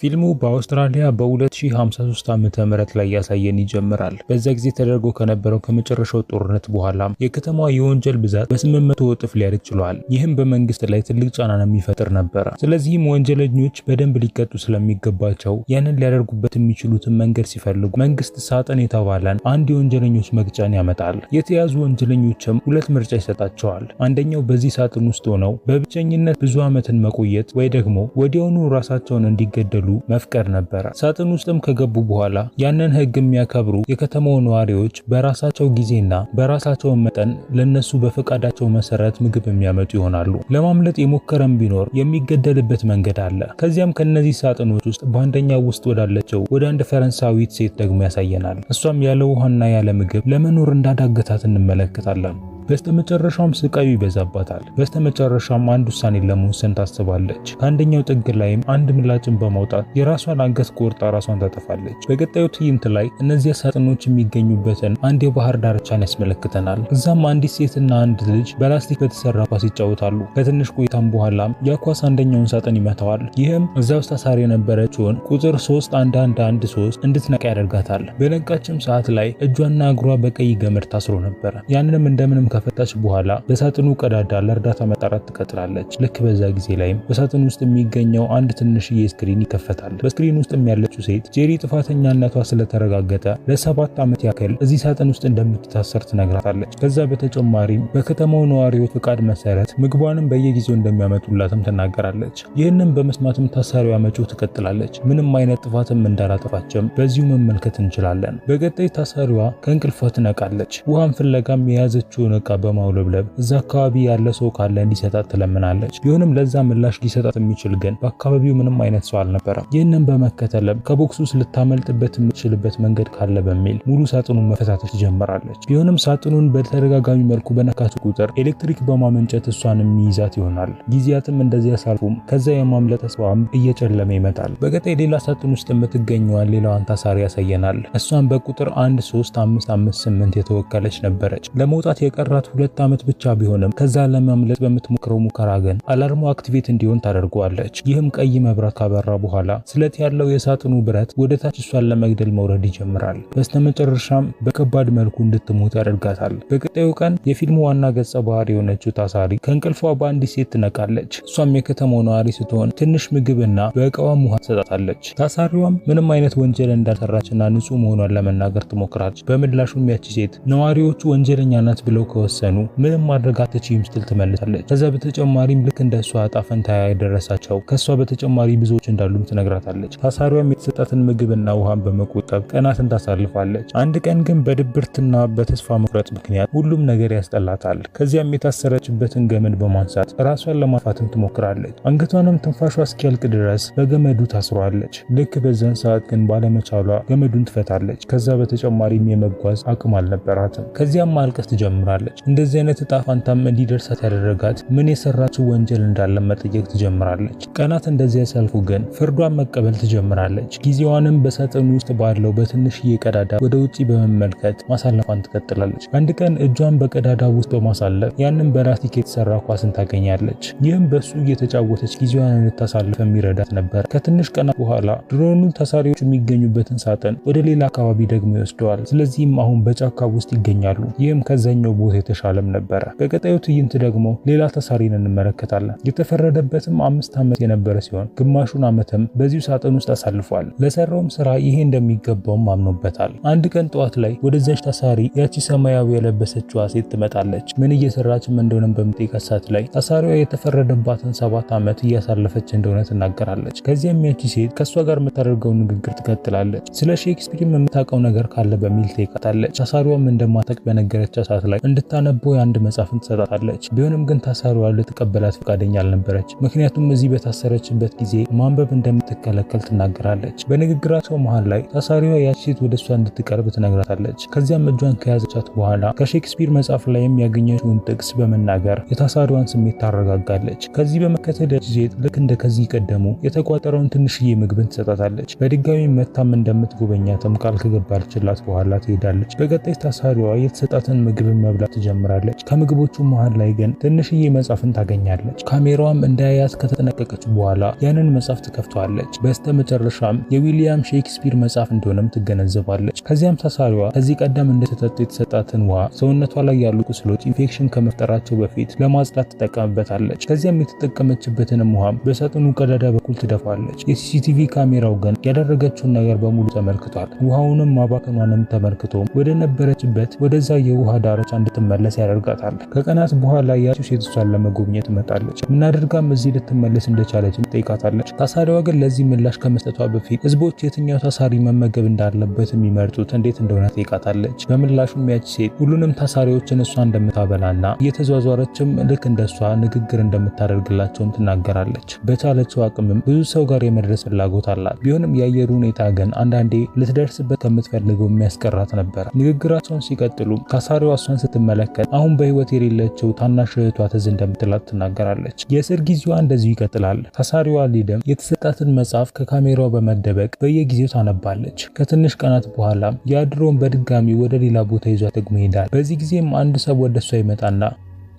ፊልሙ በአውስትራሊያ በ2053 ዓመተ ምህረት ላይ ያሳየን ይጀምራል። በዛ ጊዜ ተደርጎ ከነበረው ከመጨረሻው ጦርነት በኋላ የከተማዋ የወንጀል ብዛት በ800 እጥፍ ሊያድግ ችሏል። ይህም በመንግስት ላይ ትልቅ ጫናን የሚፈጥር ነበር። ስለዚህም ወንጀለኞች በደንብ ሊቀጡ ስለሚገባቸው ያንን ሊያደርጉበት የሚችሉትን መንገድ ሲፈልጉ መንግስት ሳጥን የተባለን አንድ የወንጀለኞች መቅጫን ያመጣል። የተያዙ ወንጀለኞችም ሁለት ምርጫ ይሰጣቸዋል። አንደኛው በዚህ ሳጥን ውስጥ ሆነው በብቸኝነት ብዙ ዓመትን መቆየት ወይ ደግሞ ወዲያውኑ ራሳቸውን እንዲገደሉ መፍቀር ነበር። ሳጥን ውስጥም ከገቡ በኋላ ያንን ህግ የሚያከብሩ የከተማው ነዋሪዎች በራሳቸው ጊዜና በራሳቸው መጠን ለነሱ በፈቃዳቸው መሰረት ምግብ የሚያመጡ ይሆናሉ። ለማምለጥ የሞከረም ቢኖር የሚገደልበት መንገድ አለ። ከዚያም ከነዚህ ሳጥኖች ውስጥ በአንደኛው ውስጥ ወዳለችው ወደ አንድ ፈረንሳዊት ሴት ደግሞ ያሳየናል። እሷም ያለ ውሃና ያለ ምግብ ለመኖር እንዳዳገታት እንመለከታለን። በስተመጨረሻም ስቃዩ ይበዛባታል። በስተመጨረሻም አንድ ውሳኔ ለመወሰን ታስባለች። ከአንደኛው ጥግ ላይም አንድ ምላጭን በማውጣት የራሷን አንገት ቆርጣ ራሷን ታጠፋለች። በቀጣዩ ትዕይንት ላይ እነዚያ ሳጥኖች የሚገኙበትን አንድ የባህር ዳርቻን ያስመለክተናል። እዛም አንዲት ሴትና አንድ ልጅ በላስቲክ በተሰራ ኳስ ይጫወታሉ። ከትንሽ ቆይታም በኋላ ያ ኳስ አንደኛውን ሳጥን ይመታዋል። ይህም እዛ ውስጥ ታሳሪ የነበረችውን ቁጥር 31113 እንድትነቃ ያደርጋታል። በነቃችም ሰዓት ላይ እጇና እግሯ በቀይ ገመድ ታስሮ ነበር። ያንንም እንደምንም ከፈታች በኋላ በሳጥኑ ቀዳዳ ለእርዳታ መጣራት ትቀጥላለች። ልክ በዛ ጊዜ ላይም በሳጥኑ ውስጥ የሚገኘው አንድ ትንሽዬ screen ይከፈታል። በ screen ውስጥ ያለችው ሴት ጄሪ ጥፋተኛነቷ ስለተረጋገጠ ለ7 ዓመት ያክል እዚህ ሳጥን ውስጥ እንደምትታሰር ትነግራታለች። ከዛ በተጨማሪም በከተማው ነዋሪዎች ፍቃድ መሰረት ምግቧንም በየጊዜው እንደሚያመጡላትም ትናገራለች። ይህንን በመስማትም ታሳሪዋ መጮህ ትቀጥላለች። ምንም አይነት ጥፋትም እንዳላጠፋችም በዚሁ መመልከት እንችላለን። በቀጣይ ታሳሪዋ ከእንቅልፏ ትነቃለች። ውሃን ፍለጋም የያዘችውን ዕቃ በማውለብለብ እዛ አካባቢ ያለ ሰው ካለ እንዲሰጣት ትለምናለች። ቢሆንም ለዛ ምላሽ ሊሰጣት የሚችል ግን በአካባቢው ምንም አይነት ሰው አልነበረም። ይህንን በመከተልም ከ box ውስጥ ልታመልጥበት የምትችልበት መንገድ ካለ በሚል ሙሉ ሳጥኑን መፈታተሽ ትጀምራለች። ቢሆንም ሳጥኑን በተደጋጋሚ መልኩ በነካች ቁጥር ኤሌክትሪክ በማመንጨት እሷን የሚይዛት ይሆናል። ጊዜያትም እንደዚያ ሳልፉም ከዛ የማምለጥ ተስፋዋም እየጨለመ ይመጣል። በቀጣይ ሌላ ሳጥን ውስጥ የምትገኘዋን ሌላዋን ታሳሪ ያሳየናል። እሷን በቁጥር 13558 የተወከለች ነበረች። ለመውጣት የቀራት 2 ዓመት ብቻ ቢሆንም ከዛ ለማምለጥ በምትሞክረው ሙከራ ግን alarm ኡ activate እንዲሆን ታደርገዋለች። ይህም ቀይ መብራት ካበራ በኋላ ስለት ያለው የሳጥኑ ብረት ወደ ታች እሷን ለመግደል መውረድ ይጀምራል። በስተመጨረሻም በከባድ መልኩ እንድትሞት ያደርጋታል። በቀጣዩ ቀን የፊልሙ ዋና ገጸ ባህሪ የሆነችው ታሳሪ ከእንቅልፏ በአንዲት ሴት ትነቃለች። እሷም የከተማው ነዋሪ ስትሆን ትንሽ ምግብና በእቃዋም ውሃ ትሰጣታለች። ታሳሪዋም ምንም አይነት ወንጀል እንዳልሰራችና ንጹህ መሆኗን ለመናገር ትሞክራለች። በምላሹም ያቺ ሴት ነዋሪዎቹ ወንጀለኛ ናት ብለው ከወሰኑ ምንም ማድረግ አትችይም ስትል ትመልሳለች። ከዛ በተጨማሪም ልክ እንደሷ ዕጣ ፈንታ የደረሳቸው ከሷ በተጨማሪ ብዙዎች እንዳሉም ትነግራታለች። ታሳሪዋም የተሰጣትን ምግብና ውሃን በመቆጠብ ቀናትን ታሳልፋለች። አንድ ቀን ግን በድብርትና በተስፋ መቁረጥ ምክንያት ሁሉም ነገር ያስጠላታል። ከዚያም የታሰረችበትን ገመድ በማንሳት ራሷን ለማጥፋትም ትሞክራለች። አንገቷንም ትንፋሿ እስኪያልቅ ድረስ በገመዱ ታስሯለች። ልክ በዛን ሰዓት ግን ባለመቻሏ ገመዱን ትፈታለች። ከዛ በተጨማሪም የመጓዝ አቅም አልነበራትም። ከዚያም ማልቀስ ትጀምራለች። እንደዚህ አይነት ዕጣ ፋንታም እንዲደርሳት ያደረጋት ምን የሰራችው ወንጀል እንዳለ መጠየቅ ትጀምራለች። ቀናት እንደዚያ ሲያልፉ ግን ፍርዷን መቀበል ትጀምራለች። ጊዜዋንም በሳጥኑ ውስጥ ባለው በትንሽዬ ቀዳዳ ወደ ውጪ በመመልከት ማሳለፏን ትቀጥላለች። አንድ ቀን እጇን በቀዳዳ ውስጥ በማሳለፍ ያንን በላስቲክ የተሰራ ኳስን ታገኛለች። ይህም በሱ እየተጫወተች ጊዜዋን እንድታሳልፍ የሚረዳት ነበር። ከትንሽ ቀናት በኋላ ድሮኑ ታሳሪዎች የሚገኙበትን ሳጥን ወደ ሌላ አካባቢ ደግሞ ይወስደዋል። ስለዚህም አሁን በጫካ ውስጥ ይገኛሉ። ይህም ከዛኛው ቦታ የተሻለም ነበረ። በቀጣዩ ትዕይንት ደግሞ ሌላ ታሳሪን እንመለከታለን። የተፈረደበትም 5 ዓመት የነበረ ሲሆን ግማሹን ዓመትም በዚሁ ሳጥን ውስጥ አሳልፏል። ለሰራውም ስራ ይሄ እንደሚገባውም አምኖበታል። አንድ ቀን ጠዋት ላይ ወደዛች ታሳሪ ያቺ ሰማያዊ የለበሰችዋ ሴት ትመጣለች። ምን እየሰራችም እንደሆነ በምጠይቃት ሰዓት ላይ ታሳሪዋ የተፈረደባትን 7 ዓመት እያሳለፈች እንደሆነ ትናገራለች። ከዚያም ያቺ ሴት ከሷ ጋር የምታደርገው ንግግር ትቀጥላለች። ስለ ሼክስፒር የምታውቀው ነገር ካለ በሚል ትጠይቃታለች። ታሳሪዋም እንደማታውቅ በነገረቻት ሰዓት ላይ እንድታነበው የአንድ መጽሐፍን ትሰጣታለች። ቢሆንም ግን ታሳሪዋ ልትቀበላት ፈቃደኛ አልነበረች። ምክንያቱም እዚህ በታሰረችበት ጊዜ ማንበብ እንደምትከለከል ትናገራለች። በንግግራቸው መሃል ላይ ታሳሪዋ ያቺ ሴት ወደ እሷ እንድትቀርብ ትነግራታለች። ከዚያም እጇን ከያዘቻት በኋላ ከሼክስፒር መጽሐፍ ላይም ያገኘችውን ጥቅስ በመናገር የታሳሪዋን ስሜት ታረጋጋለች። ከዚህ በመከተል ያቺ ሴት ልክ እንደ ከዚህ ቀደሙ የተቋጠረውን ትንሽዬ ምግብን ትሰጣታለች። በድጋሚ መታም እንደምትጎበኛትም ቃል ከገባችላት በኋላ ትሄዳለች። በቀጣይ ታሳሪዋ የተሰጣትን ምግብን መብላት ትጀምራለች። ከምግቦቹ መሃል ላይ ግን ትንሽዬ መጽሐፍን ታገኛለች። ካሜራዋም እንዳያያት ከተጠነቀቀች በኋላ ያንን መጽሐፍ ትከፍተዋለች። በስተመጨረሻም የዊሊያም ሼክስፒር መጽሐፍ እንደሆነም ትገነዘባለች። ከዚያም ታሳሪዋ ከዚህ ቀደም እንደተጠጡ የተሰጣትን ውሃ ሰውነቷ ላይ ያሉ ቁስሎች ኢንፌክሽን ከመፍጠራቸው በፊት ለማጽዳት ትጠቀምበታለች። ከዚያም የተጠቀመችበትንም ውሃ በሳጥኑ ቀዳዳ በኩል ትደፋለች። የ CCTV ካሜራው ግን ያደረገችውን ነገር በሙሉ ተመልክቷል። ውሃውንም ማባከኗንም ተመልክቶ ወደ ነበረችበት ወደዛ የውሃ ዳርቻ እንድትመለስ ያደርጋታል። ከቀናት በኋላ ያቺው ሴት እሷን ለመጎብኘት ትመጣለች። ምን አድርጋም እዚህ ልትመለስ እንደቻለች ትጠይቃታለች። ታሳሪዋ ግን ለዚህ ምላሽ ከመስጠቷ በፊት ህዝቦች የትኛው ታሳሪ መመገብ እንዳለበት የሚመርጡት እንዴት እንደሆነ ትጠይቃታለች። በምላሹም ያቺ ሴት ሁሉንም ታሳሪዎችን እሷ እንደምታበላና እየተዟዟረችም ልክ እንደሷ ንግግር እንደምታደርግላቸውም ትናገራለች። በቻለችው አቅምም ብዙ ሰው ጋር የመድረስ ፍላጎት አላት። ቢሆንም የአየሩ ሁኔታ ግን አንዳንዴ ልትደርስበት ከምትፈልገው የሚያስቀራት ነበር። ንግግራቸውን ሲቀጥሉ ታሳሪዋ እሷን ስትመለከት አሁን በህይወት የሌለችው ታናሽ እህቷ ትዝ እንደምትላት ትናገራለች። የእስር ጊዜዋ እንደዚሁ ይቀጥላል። ታሳሪዋ ሊድም የተሰጣትን መጽሐፍ ከካሜራው በመደበቅ በየጊዜው ታነባለች። ከትንሽ ቀናት በኋላ ያ ድሮን በድጋሚ ወደ ሌላ ቦታ ይዟት ደግሞ ይሄዳል። በዚህ ጊዜም አንድ ሰው ወደ እሷ ይመጣና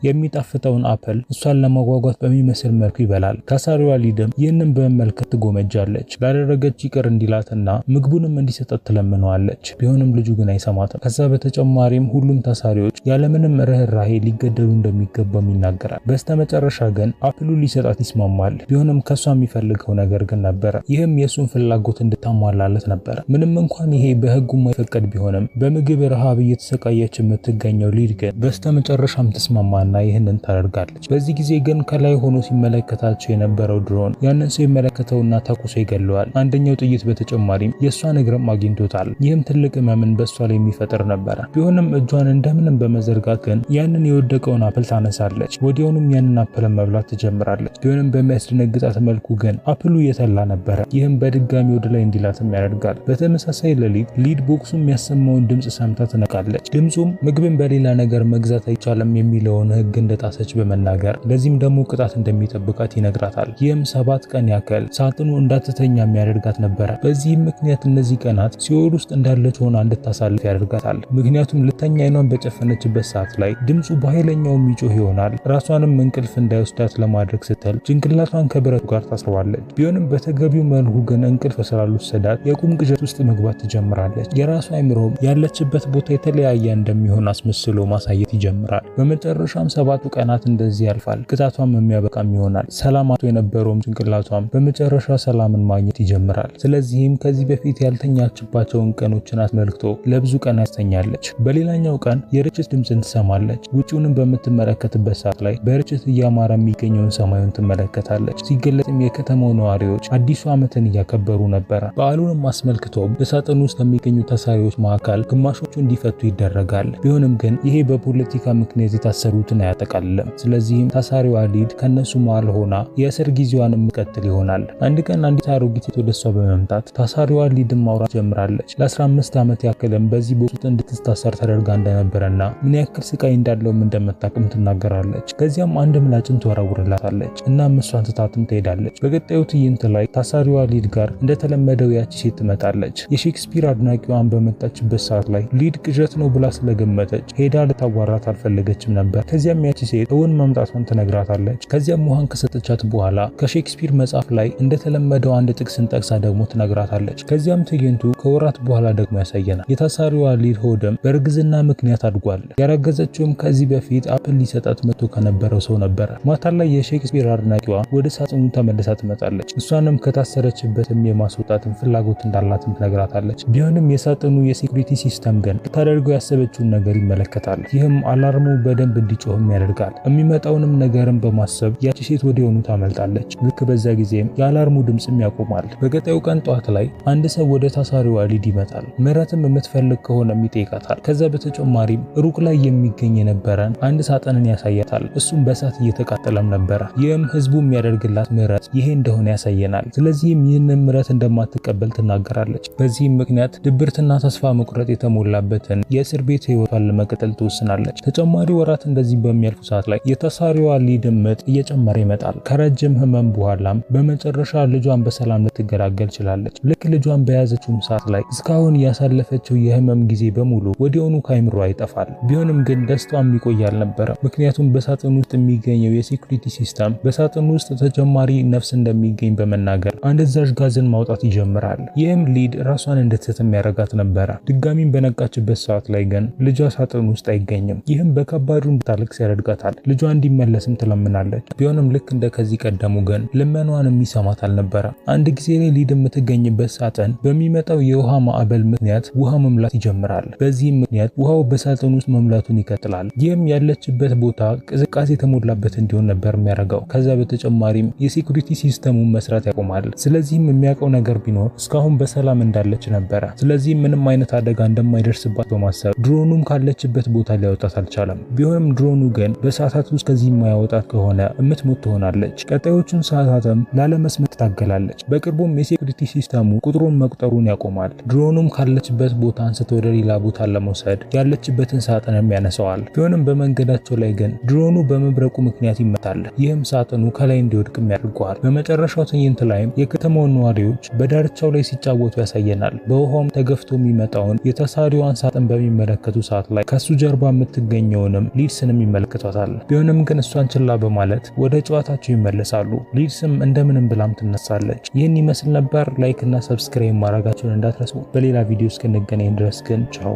የሚጣፍጠውን apple እሷን ለማጓጓት በሚመስል መልኩ ይበላል። ታሳሪዋ ሊድም ይህንን በመመልከት ትጎመጃለች። ላደረገች ይቅር እንዲላትና ምግቡንም እንዲሰጣት ትለምነዋለች። ቢሆንም ልጁ ግን አይሰማትም። ከዛ በተጨማሪም ሁሉም ታሳሪዎች ያለምንም ርህራሄ ሊገደሉ እንደሚገባም ይናገራል። በስተመጨረሻ ግን apple ኡ ሊሰጣት ይስማማል። ቢሆንም ከሷ የሚፈልገው ነገር ግን ነበረ። ይህም የሱን ፍላጎት እንድታሟላለት ነበረ። ምንም እንኳን ይሄ በህጉ የማይፈቀድ ቢሆንም በምግብ ረሃብ እየተሰቃየች የምትገኘው ሊድ ግን በስተመጨረሻም ተስማማና ይህንን ታደርጋለች። በዚህ ጊዜ ግን ከላይ ሆኖ ሲመለከታቸው የነበረው ድሮን ያንን ሰው ይመለከተውና ተኩሶ ይገለዋል። አንደኛው ጥይት በተጨማሪም የሷን እግርም አግኝቶታል። ይህም ትልቅ ህመምን በሷ ላይ የሚፈጥር ነበረ። ቢሆንም እጇን እንደምንም በመዘርጋት ግን ያንን የወደቀውን apple ታነሳለች። ወዲያውኑም ያንን apple መብላት ትጀምራለች። ቢሆንም በሚያስደነግጣት መልኩ ግን apple ኡ የተላ ነበረ። ይህም በድጋሚ ወደ ላይ እንዲላትም ያደርጋል። በተመሳሳይ ሌሊት ሊድ box ኡ የሚያሰማውን ድምጽ ሰምታ ትነቃለች። ድምጹም ምግብን በሌላ ነገር መግዛት አይቻልም የሚለውን ህግ እንደጣሰች በመናገር ለዚህም ደግሞ ቅጣት እንደሚጠብቃት ይነግራታል። ይህም 7 ቀን ያክል ሳጥኑ እንዳትተኛ የሚያደርጋት ነበረ። በዚህም ምክንያት እነዚህ ቀናት ሲኦል ውስጥ እንዳለች ሆና እንድታሳልፍ ያደርጋታል። ምክንያቱም ልተኛ አይኗን በጨፈነችበት ሰዓት ላይ ድምፁ በኃይለኛው የሚጮህ ይሆናል። ራሷንም እንቅልፍ እንዳይወስዳት ለማድረግ ስትል ጭንቅላቷን ከብረቱ ጋር ታስረዋለች። ቢሆንም በተገቢው መልኩ ግን እንቅልፍ ስላልወሰዳት የቁም ቅዠት ውስጥ መግባት ትጀምራለች። የራሷ አይምሮም ያለችበት ቦታ የተለያየ እንደሚሆን አስመስሎ ማሳየት ይጀምራል። በመጨረሻም 7 ቀናት እንደዚህ ያልፋል። ቅጣቷም የሚያበቃም ይሆናል። ሰላም አጥቶ የነበረውም ጭንቅላቷም በመጨረሻ ሰላምን ማግኘት ይጀምራል። ስለዚህም ከዚህ በፊት ያልተኛችባቸውን ቀኖችን አስመልክቶ ለብዙ ቀናት ተኛለች። በሌላኛው ቀን የርችት ድምፅን ትሰማለች። ውጪውንም በምትመለከትበት ሰዓት ላይ በርችት እያማረ የሚገኘውን ሰማዩን ትመለከታለች። ሲገለጽም የከተማው ነዋሪዎች አዲሱ ዓመትን እያከበሩ ነበረ። በዓሉንም አስመልክቶ በሳጥኑ ውስጥ ከሚገኙ ታሳሪዎች መካከል ግማሾቹ እንዲፈቱ ይደረጋል። ቢሆንም ግን ይሄ በፖለቲካ ምክንያት የታሰሩትን አያጠቃልልም። ስለዚህም ታሳሪዋ ሊድ ከነሱ መሃል ሆና የእስር ጊዜዋን የምትቀጥል ይሆናል። አንድ ቀን አንዲት አሮጊት ወደ እሷ በመምጣት ታሳሪዋ ሊድን ማውራት ጀምራለች። ለ15 ዓመት ያክልም በዚህ box ውስጥ እንድትታሰር ተደርጋ እንደነበረና ምን ያክል ስቃይ እንዳለውም እንደምታውቅም ትናገራለች። ከዚያም አንድ ምላጭን ትወረውርላታለች። እናም እሷን ትታትም ትሄዳለች። በቀጣዩ ትዕይንት ላይ ታሳሪዋ ሊድ ጋር እንደተለመደው ያቺ ሴት ትመጣለች። የሼክስፒር አድናቂዋን በመጣችበት ሰዓት ላይ ሊድ ቅዠት ነው ብላ ስለገመተች ሄዳ ልታዋራት አልፈለገችም ነበር። ከዚያም ያቺ ሴት እውን መምጣቷን ትነግራታለች። ከዚያም ውሃን ከሰጠቻት በኋላ ከሼክስፒር መጽሐፍ ላይ እንደተለመደው አንድ ጥቅስን ጠቅሳ ደግሞ ትነግራታለች። ከዚያም ትዕይንቱ ከወራት በኋላ ደግሞ ያሳየናል። የታሳሪዋ ሊድ ሆድም በእርግዝና ምክንያት አድጓል። ያረገዘችውም ከዚህ በፊት apple ሊሰጣት መጥቶ ከነበረው ሰው ነበረ። ማታ ላይ የሼክስፒር አድናቂዋ ወደ ሳጥኑ ተመልሳ ትመጣለች። እሷንም ከታሰረችበትም የማስወጣትን ፍላጎት እንዳላትም ትነግራታለች። ቢሆንም የሳጥኑ የ security system ግን ልታደርገው ያሰበችውን ነገር ይመለከታል። ይህም alarm ኡ በደንብ እንዲጮህም ያደርጋል። የሚመጣውንም ነገርን በማሰብ ያቺ ሴት ወዲያውኑ ታመልጣለች። ልክ በዛ ጊዜም የ alarm ኡ ድምጽም ያቆማል። በቀጣዩ ቀን ጠዋት ላይ አንድ ሰው ወደ ታሳሪዋ ሊድ ይመጣል። ምህረትም የምትፈልግ ከሆነም ይጠይቃታል። ከዛ በተጨማሪም ሩቅ ላይ የሚገኝ የነበረን አንድ ሳጥንን ያሳያታል። እሱም በእሳት እየተቃጠለም ነበረ። ይህም ህዝቡ የሚያደርግላት ምህረት ይሄ እንደሆነ ያሳየናል። ስለዚህም ይህንን ምህረት እንደማትቀበል ትናገራለች። በዚህም ምክንያት ድብርትና ተስፋ መቁረጥ የተሞላበትን የእስር ቤት ህይወቷን ለመቀጠል ትወስናለች። ተጨማሪ ወራት እንደዚህ በሚያልፉ ሰዓት ላይ የታሳሪዋ ሊድ ምጥ እየጨመረ ይመጣል። ከረጅም ህመም በኋላም በመጨረሻ ልጇን በሰላም ልትገላገል ችላለች። ልክ ልጇን በያዘችውም ሰዓት ላይ እስካሁን ያሳለፈችው የህመም ጊዜ በሙሉ ወዲያውኑ ከአይምሯ ይጠፋል። ቢሆንም ግን ደስታዋ የሚቆይ አልነበረም። ምክንያቱም በሳጥን ውስጥ የሚገኘው የ security system በሳጥን ውስጥ ተጨማሪ ነፍስ እንደሚገኝ በመናገር አደንዛዥ ጋዝን ማውጣት ይጀምራል። ይህም ሊድ ራሷን እንድትስትም ያደርጋት ነበረ። ድጋሚም በነቃችበት ሰዓት ላይ ግን ልጇ ሳጥን ውስጥ አይገኝም። ይህም በከባዱ እንድታለቅስ ያደርጋታል። ልጇ እንዲመለስም ትለምናለች። ቢሆንም ልክ እንደ ከዚህ ቀደሙ ግን ልመኗን የሚሰማት አልነበረም። አንድ ጊዜ ላይ ሊድ የምትገኝበት ሳጥን በሚመጣው የውሃ ማዕበል ምክንያት ውሃ መምላት ይጀምራል። በዚህም ምክንያት ውሃው በሳጥን ውስጥ መምላቱን ይቀጥላል። ይህም ያለችበት ቦታ ቅዝቃዜ የተሞላበት እንዲሆን ነበር የሚያደርገው። ከዛ በተጨማሪም የ security system ኡን መስራት ያቆማል። ስለዚህም የሚያውቀው ነገር ቢኖር እስካሁን በሰላም እንዳለች ነበረ። ስለዚህም ምንም አይነት አደጋ እንደማይደርስባት በማሰብ ድሮኑም ካለችበት ቦታ ሊያወጣት አልቻለም። ቢሆንም ድሮኑ ግን በሰዓታት ውስጥ ከዚህ የማያወጣት ከሆነ የምትሞት ትሆናለች። ቀጣዮቹን ሰዓታትም ላለመስመጥ ትታገላለች። በቅርቡም የ security system ኡ ቁጥሩን መቁጠሩን ያቆማል። ድሮኑም ካለችበት ቦታ አንስቶ ወደ ሌላ ቦታ ለመውሰድ ያለችበትን ሳጥንም ያነሳዋል። ቢሆንም በመንገዳቸው ላይ ግን ድሮኑ በመብረቁ ምክንያት ይመታል። ይህም ሳጥኑ ከላይ እንዲወድቅም ያደርገዋል። በመጨረሻው ትዕይንት ላይም የከተማውን ነዋሪዎች በዳርቻው ላይ ሲጫወቱ ያሳየናል። በውሃውም ተገፍቶ የሚመጣውን የታሳሪዋን ሳጥን በሚመለከቱ ሰዓት ላይ ከሱ ጀርባ የምትገኘውንም ሊድስንም ይመለከቷታል። ቢሆንም ግን እሷን ችላ በማለት ወደ ጨዋታቸው ይመለሳሉ። ሊድስም እንደምንም ብላም ትነሳለች። ይህን ይመስል ነበር። Like እና subscribe ማድረጋችሁን እንዳትረሱ። በሌላ ቪዲዮ እስክንገናኝ ድረስ ግን ቻው።